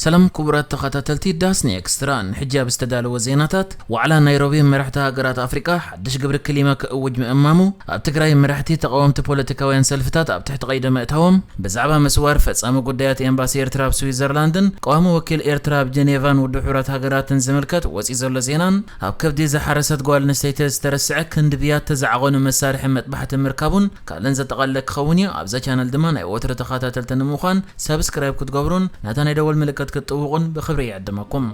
ሰላም ክቡራት ተኸታተልቲ ዳስኒ ኤክስትራ፣ ንሕጂ ኣብ ዝተዳለወ ዜናታት፣ ዋዕላ ናይሮቢ መራሕቲ ሃገራት ኣፍሪቃ ሓድሽ ግብሪ ክሊማ ክእውጅ ምእማሙ፣ ኣብ ትግራይ መራሕቲ ተቃወምቲ ፖለቲካውያን ሰልፍታት ኣብ ትሕቲ ቀይዲ ምእታዎም፣ ብዛዕባ ምስዋር ፈጻሚ ጉዳያት ኤምባሲ ኤርትራ ኣብ ስዊዘርላንድን ቀዋሚ ወኪል ኤርትራ ኣብ ጀኔቫን ውድብ ሕቡራት ሃገራትን ዝምልከት ወጺኡ ዘሎ ዜናን፣ ኣብ ከብዲ ዝሓረሰት ጓል ኣንስተይቲ ዝተረስዐ ክንዲ ብያት ተዛዕቐኑ መሳርሒ መጥባሕቲ ምርካቡን ካልእን ዘጠቓለለ ክኸውን እዩ። ኣብዛ ቻነል ድማ ናይ ወትሩ ተኸታተልቲ ንምዃን ሰብስክራይብ ክትገብሩን ነታ ናይ ደወል ምልክት ክትጥውቑን ብኽብሪ ይዕድመኩም።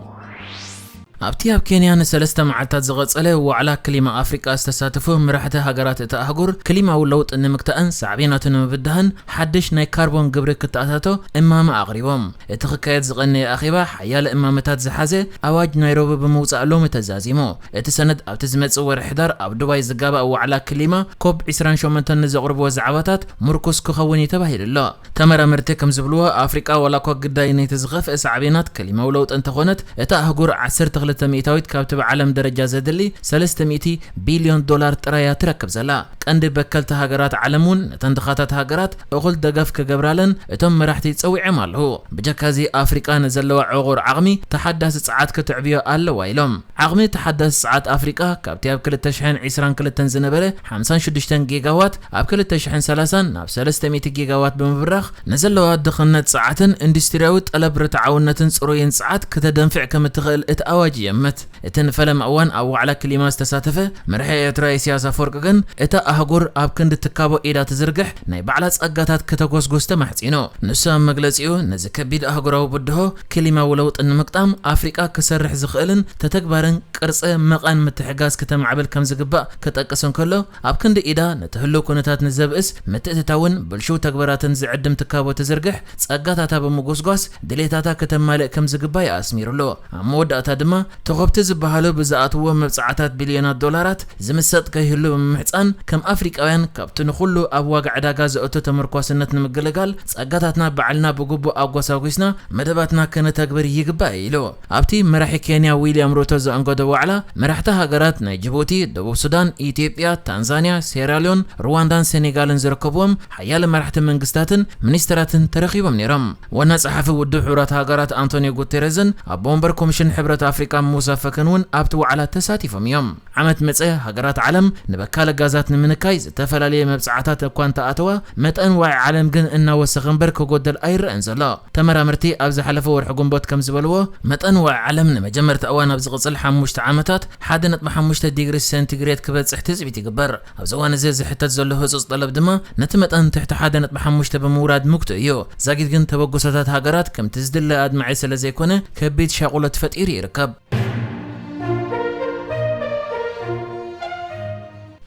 ኣብቲ ኣብ ኬንያ ንሰለስተ መዓልታት ዝቐጸለ ዋዕላ ክሊማ ኣፍሪቃ ዝተሳተፉ መራሕቲ ሃገራት እታ ኣህጉር፣ ክሊማዊ ለውጢ ንምግታእን ሳዕቤናቱ ንምብዳህን ሓድሽ ናይ ካርቦን ግብሪ ክተኣታቶ እማመ ኣቕሪቦም። እቲ ክካየድ ዝቐነየ ኣኼባ ሓያለ እማመታት ዝሓዘ ኣዋጅ ናይሮቢ ብምውጻእ ሎሚ ተዛዚሙ። እቲ ሰነድ ኣብቲ ዝመጽእ ወርሒ ሕዳር ኣብ ዱባይ ዝጋባእ ዋዕላ ክሊማ ኮፕ ዕስራን ሸሞንተን ንዘቕርብዎ ዛዕባታት ምርኩስ ክኸውን እዩ ተባሂሉ ኣሎ። ተመራመርቲ ከም ዝብልዎ፣ ኣፍሪቃ ዋላ እኳ ግዳይ ነቲ ዝኸፍአ ሳዕቤናት ክሊማዊ ለውጢ እንተኾነት፣ እታ ኣህጉር ዓሰርተ ክልተ ሚእታዊት ካብቲ ብዓለም ደረጃ ዘድሊ ሰለስተ ሚእቲ ቢልዮን ዶላር ጥራይ እያ ትረክብ ዘላ። ቀንዲ በከልቲ ሃገራት ዓለም እውን ነተን ድኻታት ሃገራት እኹል ደገፍ ክገብራለን እቶም መራሕቲ ጸዊዖም ኣለዉ። ብጀካ እዚ ኣፍሪቃ ንዘለዋ ዕቑር ዓቕሚ ተሓዳሲ ጸዓት ክትዕብዮ ኣለዋ ኢሎም። ዓቕሚ ተሓዳሲ ጸዓት ኣፍሪቃ ካብቲ ኣብ ክልተ ሽሕን ዕስራን ክልተን ዝነበረ ሓምሳን ሽዱሽተን ጊጋዋት ኣብ ክልተ ሽሕን ሰላሳን ናብ ሰለስተ ሚእቲ ጊጋዋት ብምብራኽ ንዘለዋ ድኽነት ጸዓትን ኢንዱስትሪያዊ ጠለብ ርትዓውነትን ጽሩይን ጸዓት ከተደንፍዕ ከም እትኽእል እቲ ኣዋጅ ይእምት። እቲ ንፈለማ እዋን ኣብ ዋዕላ ክሊማ ዝተሳተፈ መራሒ ኤርትራ ኢሳያስ ኣፈወርቂ ግን፣ እታ ኣህጉር ኣብ ክንዲ ትካቦ ኢዳ ትዝርግሕ ናይ ባዕላ ጸጋታት ከተጎስጉስ ተማሕጺኑ። ንሱ ኣብ መግለጺኡ፣ ነዚ ከቢድ ኣህጉራዊ ብድሆ ክሊማዊ ለውጢ ንምግጣም ኣፍሪቃ ክሰርሕ ዝኽእልን ተተግባርን ቅርጸ መቓን ምትሕጋዝ ክተማዕብል ከም ዝግባእ ክጠቅስ እንከሎ፣ ኣብ ክንዲ ኢዳ ነቲ ህሉው ኩነታት ንዘብእስ ምትእትታውን ብልሽው ተግባራትን ዝዕድም ትካቦ ትዝርግሕ ጸጋታታ ብምጉስጓስ ድሌታታ ከተማልእ ከም ዝግባእ ኣስሚሩሉ። ኣብ መወዳእታ ድማ፣ ተኾብቲ ዝበሃሉ ብዝኣትዎ መብጽዓታት ቢልዮናት ዶላራት ዝምሰጥ ከይህሉ ብምምሕጻን፣ ከም ኣፍሪቃውያን ካብቲ ንኹሉ ኣብ ዋጋ ዕዳጋ ዘእቱ ተመርኳስነት ንምግልጋል፣ ጸጋታትና ባዕልና ብግቡእ ኣጓሳጒስና መደባትና ከነተግብር ይግባእ ኢሉ። ኣብቲ መራሒ ኬንያ ዊልያም ሩቶ ዘኣንገዶ ዋዕላ፣ መራሕቲ ሃገራት ናይ ጅቡቲ፣ ደቡብ ሱዳን፣ ኢትዮጵያ፣ ታንዛንያ፣ ሴራሊዮን፣ ሩዋንዳን ሴኔጋልን ዝርከብዎም ሓያለ መራሕቲ መንግስታትን ሚኒስተራትን ተረኺቦም ነይሮም። ዋና ጸሓፊ ውድብ ሕቡራት ሃገራት ኣንቶኒዮ ጉቴሬዝን ኣቦ ወንበር ኮሚሽን ሕብረት ኣፍሪቃ ሙሳ ፈኪን እውን ኣብቲ ዋዕላ ተሳቲፎም እዮም። ዓመት መጸ ሃገራት ዓለም ንበካል ጋዛት ንምንካይ ዝተፈላለየ መብጽዓታት እኳ እንተኣተዋ፣ መጠን ዋዒ ዓለም ግን እናወሰኸ እምበር ክጎደል ኣይረኣን ዘሎ። ተመራመርቲ ኣብ ዝሓለፈ ወርሒ ግንቦት ከም ዝበልዎ፣ መጠን ዋዒ ዓለም ንመጀመርታ እዋን ኣብ ዝቕጽል ሓሙሽተ ዓመታት ሓደ ነጥቢ ሓሙሽተ ዲግሪ ሴንቲግሬድ ክበጽሕ ትጽቢት ይግበር። ኣብዚ እዋን እዚ ዝሕተት ዘሎ ህጹጽ ጠለብ ድማ ነቲ መጠን ትሕቲ ሓደ ነጥቢ ሓሙሽተ ብምውራድ ምጉቱ እዩ። ዛጊት ግን ተበግሶታት ሃገራት ከምቲ ዝድለ ኣድማዒ ስለ ዘይኮነ ከቢድ ሻቑሎት ፈጢሩ ይርከብ።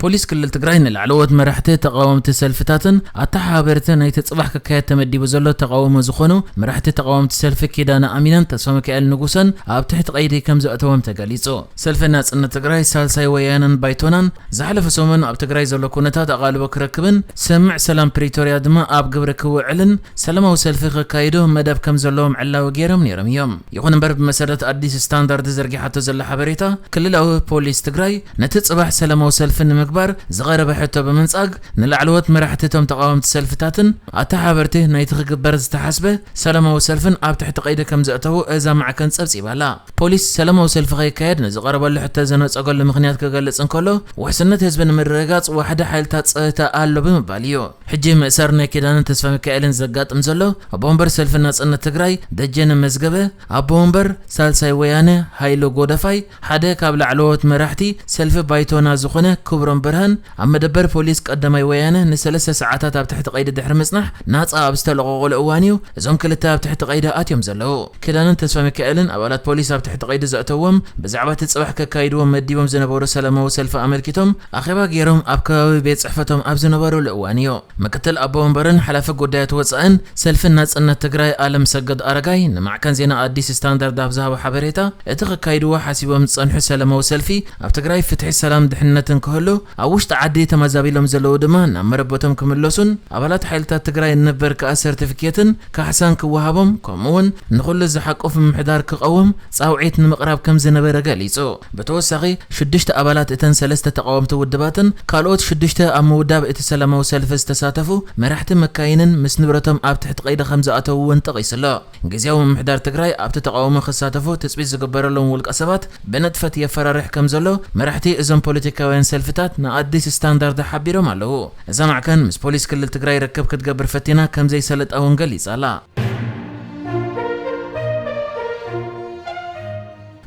ፖሊስ ክልል ትግራይ ንላዕለዎት መራሕቲ ተቓወምቲ ሰልፍታትን ኣተሓባበርቲ ናይቲ ጽባሕ ክካየድ ተመዲቡ ዘሎ ተቓውሞ ዝኾኑ መራሕቲ ተቓወምቲ ሰልፊ ኪዳነ ኣሚነን ተስፋ ሚካኤል ንጉሰን ኣብ ትሕቲ ቀይዲ ከም ዘእተዎም ተገሊጹ። ሰልፊ ናጽነት ትግራይ ሳልሳይ ወያነን ባይቶናን ዝሓለፈ ሰሙን ኣብ ትግራይ ዘሎ ኩነታት ኣቓልቦ ክረክብን ስምምዕ ሰላም ፕሪቶርያ ድማ ኣብ ግብሪ ክውዕልን ሰላማዊ ሰልፊ ከካይዱ መደብ ከም ዘለዎም ዕላዊ ገይሮም ነይሮም እዮም። ይኹን እምበር ብመሰረት ኣዲስ ስታንዳርድ ዘርጊሓቶ ዘላ ሓበሬታ ክልላዊ ፖሊስ ትግራይ ነቲ ጽባሕ ሰላማዊ ሰልፊ ንምግባር ዝቐረበ ሕቶ ብምንጻግ ንላዕለዎት መራሕቲ እቶም ተቓወምቲ ሰልፍታትን ኣተሓባበርቲ ናይቲ ክግበር ዝተሓስበ ሰላማዊ ሰልፍን ኣብ ትሕቲ ቀይዲ ከም ዘእተዉ እዛ ማዕከን ጸብጺባ ኣላ። ፖሊስ ሰላማዊ ሰልፊ ከይካየድ ንዝቐረበሉ ሕቶ ዘነጸገሉ ምኽንያት ክገልጽ እንከሎ፣ ውሕስነት ህዝቢ ንምርግጋጽ ዋሕዲ ሓይልታት ጸጥታ ኣሎ ብምባል እዩ። ሕጂ ምእሳር ናይ ኪዳነን ተስፋ ሚካኤልን ዘጋጥም ዘሎ፣ ኣቦ ወንበር ሰልፊ ናጽነት ትግራይ ደጀነ መዝገበ፣ ኣቦ ወንበር ሳልሳይ ወያነ ሃይለ ጎደፋይ፣ ሓደ ካብ ላዕለዎት መራሕቲ ሰልፊ ባይቶና ዝኾነ ክብሮም በርሀን፣ ኣብ መደበር ፖሊስ ቀዳማይ ወያነ ንሰለስተ ሰዓታት ኣብ ትሕቲ ቀይዲ ድሕሪ ምጽናሕ ናጻ ኣብ ዝተለቐቑሉ እዋን እዩ እዞም ክልተ ኣብ ትሕቲ ቀይዲ ኣትዮም ዘለዉ። ኪዳነን ተስፋ ሚካኤልን ኣባላት ፖሊስ ኣብ ትሕቲ ቀይዲ ዘእተዎም ብዛዕባ እቲ ጽባሕ ከካይድዎ መዲቦም ዝነበሩ ሰላማዊ ሰልፊ ኣመልኪቶም ኣኼባ ገይሮም ኣብ ከባቢ ቤት ጽሕፈቶም ኣብ ዝነበሩሉ እዋን እዩ። ምክትል ኣቦ ወንበርን ሓላፊ ጉዳያት ወጻእን ሰልፊ ናጽነት ትግራይ ኣለም ሰገድ ኣረጋይ ንማዕከን ዜና ኣዲስ ስታንዳርድ ኣብ ዝሃቦ ሓበሬታ፣ እቲ ከካይድዎ ሓሲቦም ዝጸንሑ ሰላማዊ ሰልፊ ኣብ ትግራይ ፍትሒ፣ ሰላም፣ ድሕነትን ክህሉ ኣብ ውሽጢ ዓዲ ተመዛቢሎም ዘለዉ ድማ ናብ መረበቶም ክምለሱን ኣባላት ሓይልታት ትግራይ ነበር ከኣ ሰርቲፊኬትን ካሕሳን ክወሃቦም፣ ከምኡ እውን ንኹሉ ዝሓቁፍ ምምሕዳር ክቐውም ጻውዒት ንምቕራብ ከም ዝነበረ ገሊጹ። ብተወሳኺ ሽዱሽተ ኣባላት እተን ሰለስተ ተቓወምቲ ውድባትን ካልኦት ሽዱሽተ ኣብ ምውዳብ እቲ ሰላማዊ ሰልፊ ዝተሳተፉ መራሕቲ መካይንን ምስ ንብረቶም ኣብ ትሕቲ ቀይዲ ከም ዝኣተዉ እውን ጠቒሱ ኣሎ። ግዝያዊ ምምሕዳር ትግራይ ኣብቲ ተቓውሞ ክሳተፉ ትጽቢት ዝግበረሎም ውልቀ ሰባት ብንጥፈት የፈራርሕ ከም ዘሎ መራሕቲ እዞም ፖለቲካውያን ሰልፍታት ንኣዲስ ስታንዳርድ ሓቢሮም ኣለዉ። እዛ ማዕከን ምስ ፖሊስ ክልል ትግራይ ርክብ ክትገብር ፈቲና ከም ዘይሰለጣ እውን ገሊጻ ኣላ።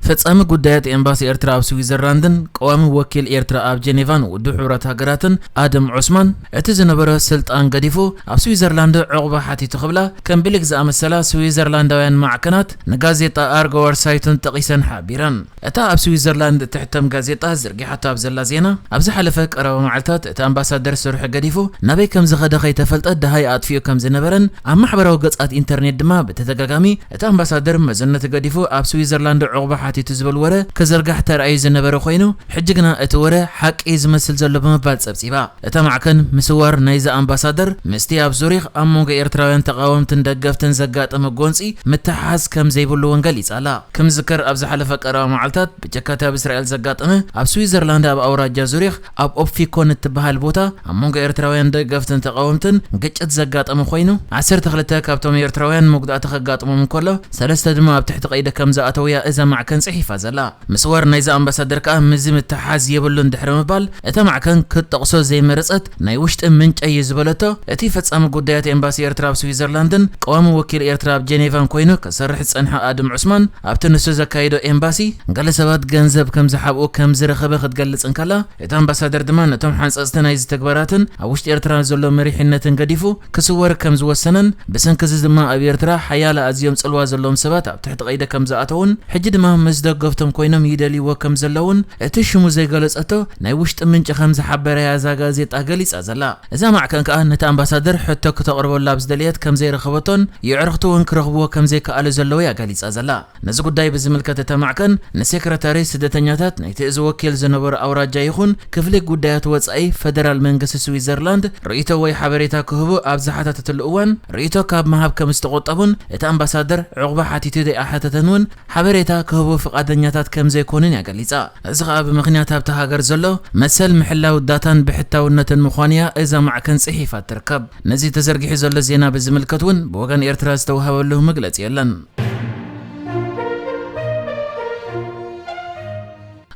ፈጻሚ ጉዳያት ኤምባሲ ኤርትራ ኣብ ስዊዘርላንድን ቀዋሚ ወኪል ኤርትራ ኣብ ጀኔቫን ውድብ ሕቡራት ሃገራትን ኣደም ዑስማን፣ እቲ ዝነበረ ስልጣን ገዲፉ ኣብ ስዊዘርላንድ ዑቕባ ሓቲቱ ክብላ ከም ብሊግ ዝኣመሰላ ስዊዘርላንዳውያን ማዕከናት ንጋዜጣ ኣርጎ ዋርሳይቱን ጠቒሰን ሓቢረን። እታ ኣብ ስዊዘርላንድ እትሕተም ጋዜጣ ዘርጊሓቶ ኣብ ዘላ ዜና፣ ኣብ ዝሓለፈ ቀረባ መዓልታት እቲ ኣምባሳደር ስርሑ ገዲፉ ናበይ ከም ዝኸደ ከይተፈልጠ ደሃይ ኣጥፊኡ ከም ዝነበረን ኣብ ማሕበራዊ ገጻት ኢንተርኔት ድማ ብተደጋጋሚ እቲ ኣምባሳደር መዘነቱ ገዲፉ ኣብ ስዊዘርላንድ ዑቕባ ሓቲቱ ዝብል ወረ ክዝርጋሕ ተራእዩ ዝነበረ ኮይኑ፣ ሕጂ ግና እቲ ወረ ሓቂ እዩ ዝመስል ዘሎ ብምባል ጸብጺባ። እታ ማዕከን፣ ምስዋር ናይዚ ኣምባሳደር ምስቲ ኣብ ዙሪኽ ኣብ መንጎ ኤርትራውያን ተቓወምትን ደገፍትን ዘጋጠመ ጎንጺ ምትሕሓዝ ከም ዘይብሉ እውን ገሊጻ ኣላ። ክምዝከር፣ ኣብ ዝሓለፈ ቀረባ መዓልታት ብጀካቲ ኣብ እስራኤል ዘጋጠመ፣ ኣብ ስዊዘርላንድ ኣብ ኣውራጃ ዙሪኽ ኣብ ኦፊኮን እትበሃል ቦታ ኣብ መንጎ ኤርትራውያን ደገፍትን ተቓወምትን ግጭት ዘጋጠመ ኮይኑ፣ ዓሰርተ ክልተ ካብቶም ኤርትራውያን መጉዳእቲ ከጋጥሞም እንከሎ፣ ሰለስተ ድማ ኣብ ትሕቲ ቀይዲ ከም ዝኣተውያ እዛ ማዕከን ጽሒፋ ዘላ። ምስዋር ናይዚ ኣምባሳደር ከኣ ምስዚ ምትሓዝ የብሉን ድሕሪ ምባል፣ እታ ማዕከን ክትጠቕሶ ዘይመረጸት ናይ ውሽጢ ምንጨይ እዩ ዝበለቶ፣ እቲ ፈጻሚ ጉዳያት ኤምባሲ ኤርትራ ኣብ ስዊዘርላንድን ቀዋሚ ወኪል ኤርትራ ኣብ ጀኔቫን ኮይኑ ክሰርሕ ዝጸንሐ ኣድም ዑስማን፣ ኣብቲ ንሱ ዘካየዶ ኤምባሲ ገለ ሰባት ገንዘብ ከም ዝሓብኡ ከም ዝረኸበ ክትገልጽ እንከላ፣ እቲ ኣምባሳደር ድማ ነቶም ሓንጸጽቲ ናይዚ ተግባራትን ኣብ ውሽጢ ኤርትራ ዘሎ መሪሕነትን ገዲፉ ክስወር ከም ዝወሰነን፣ ብሰንኪ እዚ ድማ ኣብ ኤርትራ ሓያለ ኣዝዮም ጽልዋ ዘለዎም ሰባት ኣብ ትሕቲ ቀይዲ ከም ዝኣተዉን፣ ሕጂ ድማ ምስ ደገፍቶም ኮይኖም ይደልይዎ ከም ዘለዉን እቲ ሽሙ ዘይገለጸቶ ናይ ውሽጢ ምንጪ ከም ዝሓበረያ እዛ ጋዜጣ ገሊጻ ዘላ። እዛ ማዕከን ከኣ ነቲ ኣምባሳደር ሕቶ ክተቕርበሉ ኣብ ዝደለየት ከም ዘይረኸበቶን፣ የዕርኽቱ እውን ክረኽብዎ ከም ዘይከኣሉ ዘለዉ እያ ገሊጻ ዘላ። ነዚ ጉዳይ ብዝምልከት እታ ማዕከን ንሴክረታሪ ስደተኛታት ናይቲ እዚ ወኪል ዝነበሩ ኣውራጃ ይኹን ክፍሊ ጉዳያት ወጻኢ ፈደራል መንግስቲ ስዊዘርላንድ ርእይቶ ወይ ሓበሬታ ክህቡ ኣብ ዝሓተተትሉ እዋን፣ ርእይቶ ካብ ምሃብ ከም ዝተቖጠቡን እቲ ኣምባሳደር ዕቑባ ሓቲቱ ዘይኣሓተተን እውን ሓበሬታ ክህቡ ፍቓደኛታት ከም ዘይኮኑን እያ ገሊጻ። እዚ ኸኣ ብምኽንያት ኣብታ ሃገር ዘሎ መሰል ምሕላው ዳታን ብሕታውነትን ምዃኑ እያ እዛ ማዕከን ጽሒፋ ትርከብ። ነዚ ተዘርጊሑ ዘሎ ዜና ብዝምልከት እውን ብወገን ኤርትራ ዝተዋህበሉ መግለጺ የለን።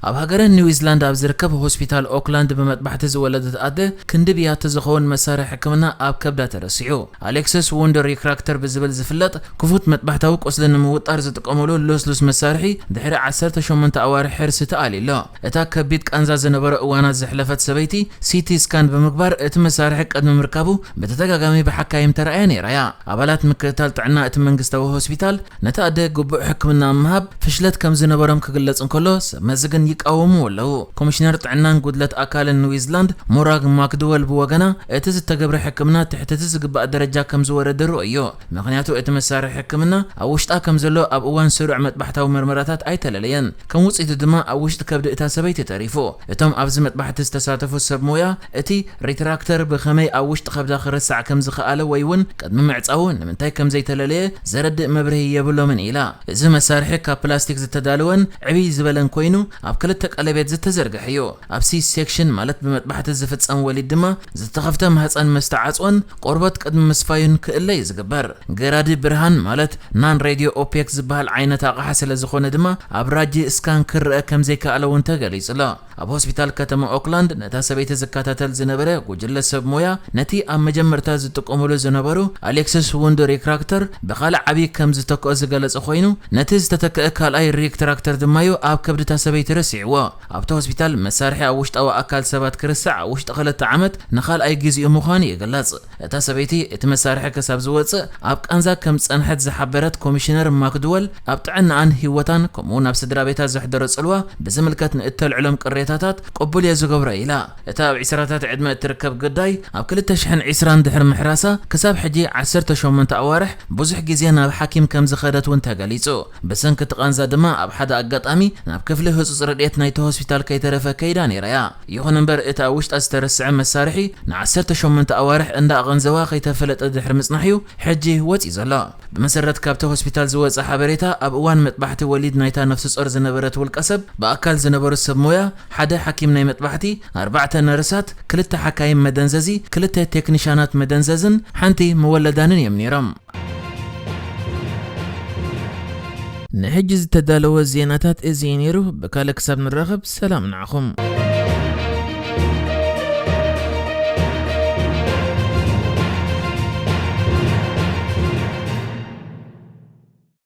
ኣብ ሃገረ ኒውዚላንድ ኣብ ዝርከብ ሆስፒታል ኦክላንድ ብመጥባሕቲ ዝወለደት ኣደ ክንዲ ብያቲ ዝኸውን መሳርሒ ሕክምና ኣብ ከብዳ ተረሲዑ። ኣሌክሲስ ውንደር ሪክራክተር ብዝብል ዝፍለጥ ክፉት መጥባሕታዊ ቁስሊ ንምውጣር ዝጥቀመሉ ልስሉስ መሳርሒ ድሕሪ ዓሰርተ ሸሞንተ ኣዋርሕ ሕርሲ ተኣልዩ ኣሎ። እታ ከቢድ ቃንዛ ዝነበሮ እዋናት ዘሕለፈት ሰበይቲ ሲቲ ስካን ብምግባር እቲ መሳርሒ ቅድሚ ምርካቡ ብተደጋጋሚ ብሓካይም ተራእያ ነይራ እያ። ኣባላት ምክትታል ጥዕና እቲ መንግስታዊ ሆስፒታል ነቲ ኣደ ግቡእ ሕክምና ምሃብ ፍሽለት ከም ዝነበሮም ክግለጽ እንከሎ፣ ሰብ መዚ ግን ይቃወምዎ ኣለዉ። ኮሚሽነር ጥዕናን ጉድለት ኣካልን ኒውዚላንድ ሞራግ ማክድወል ብወገና፣ እቲ ዝተገብረ ሕክምና ትሕቲ እቲ ዝግባእ ደረጃ ከም ዝወረደ ርእዮ፣ ምኽንያቱ እቲ መሳርሒ ሕክምና ኣብ ውሽጣ ከም ዘሎ ኣብ እዋን ስሩዕ መጥባሕታዊ መርመራታት ኣይተለለየን። ከም ውጽኢቱ ድማ ኣብ ውሽጢ ከብዲ እታ ሰበይቲ ተሪፉ። እቶም ኣብዚ መጥባሕቲ ዝተሳተፉ ሰብ ሞያ፣ እቲ ሪትራክተር ብኸመይ ኣብ ውሽጢ ከብዳ ክርሳዕ ከም ዝኸኣለ ወይ እውን ቅድሚ ምዕጻዉ ንምንታይ ከም ዘይተለለየ ዘረድእ መብርሂ የብሎምን ኢላ። እዚ መሳርሒ ካብ ፕላስቲክ ዝተዳለወን ዕብይ ዝበለን ኮይኑ ኣብ ክልተ ቀለቤት ዝተዘርግሐ እዩ። ኣብ ሲ ሴክሽን ማለት ብመጥባሕቲ ዝፍጸም ወሊድ ድማ ዝተኸፍተ ማህጸን ምስ ተዓጽወን ቆርበት ቅድሚ ምስፋዩን ክእለ እዩ ዝግበር። ገራዲ ብርሃን ማለት ናን ሬድዮ ኦፔክ ዝበሃል ዓይነት ኣቕሓ ስለ ዝኾነ ድማ ኣብ ራጂ ስካን ክረአ ከም ዘይከኣለ እውን ተገሊጹ ኣሎ። ኣብ ሆስፒታል ከተማ ኦክላንድ ነታ ሰበይቲ ዝከታተል ዝነበረ ጉጅለ ሰብ ሞያ ነቲ ኣብ መጀመርታ ዝጥቀሙሉ ዝነበሩ ኣሌክሲስ ውንድ ሪክራክተር ብኻልእ ዓብዪ ከም ዝተክኦ ዝገለጸ ኮይኑ፣ ነቲ ዝተተክአ ካልኣይ ሪክትራክተር ድማዩ ኣብ ከብድታ ሰበይቲ ረሲዕዎ። ኣብቲ ሆስፒታል መሳርሒ ኣብ ውሽጣዊ ኣካል ሰባት ክርስዕ ኣብ ውሽጢ ክልተ ዓመት ንኻልኣይ ግዜኡ ምዃኑ ይግለጽ። እታ ሰበይቲ እቲ መሳርሒ ክሳብ ዝወጽእ ኣብ ቃንዛ ከም ዝጸንሐት ዝሓበረት ኮሚሽነር ማክድወል፣ ኣብ ጥዕናኣን ህይወታን ከምኡውን ኣብ ስድራ ቤታ ዘሕደሮ ጽልዋ ብዝምልከት ንእተልዕሎም ቅሬታታት ቅቡል እየ ዝገብሮ ኢላ። እታ ኣብ ዒስራታት ዕድመ እትርከብ ግዳይ ኣብ ክልተ ሽሕን ዕስራን ድሕሪ ምሕራሳ ክሳብ ሕጂ ዓሰርተ ሸሞንተ ኣዋርሕ ብዙሕ ግዜ ናብ ሓኪም ከም ዝኸደት እውን ተገሊጹ። ብሰንኪ እቲ ቃንዛ ድማ ኣብ ሓደ ኣጋጣሚ ናብ ክፍሊ ህጹጽ ሬት ናይቲ ሆስፒታል ከይተረፈ ከይዳ ነይራ እያ። ይኹን እምበር እቲ ኣብ ውሽጣ ዝተረስዐ መሳርሒ ንዓሰርተ ሸሞንተ ኣዋርሕ እንዳኣቐንዘዋ ከይተፈለጠ ድሕሪ ምጽናሕ እዩ ሕጂ ወጺኡ ዘሎ። ብመሰረት ካብቲ ሆስፒታል ዝወጸ ሓበሬታ፣ ኣብ እዋን መጥባሕቲ ወሊድ ናይታ ነፍሲ ጾር ዝነበረት ውልቀ ሰብ፣ ብኣካል ዝነበሩ ሰብ ሞያ፣ ሓደ ሓኪም ናይ መጥባሕቲ፣ ኣርባዕተ ነርሳት፣ ክልተ ሓካይም መደንዘዚ፣ ክልተ ቴክኒሻናት መደንዘዝን ሓንቲ መወለዳንን እዮም ነይሮም። ንሕጂ ዝተዳለወ ዜናታት እዚ እዩ ነይሩ። ብካልእ ክሳብ ንራኸብ ሰላም ንዓኹም።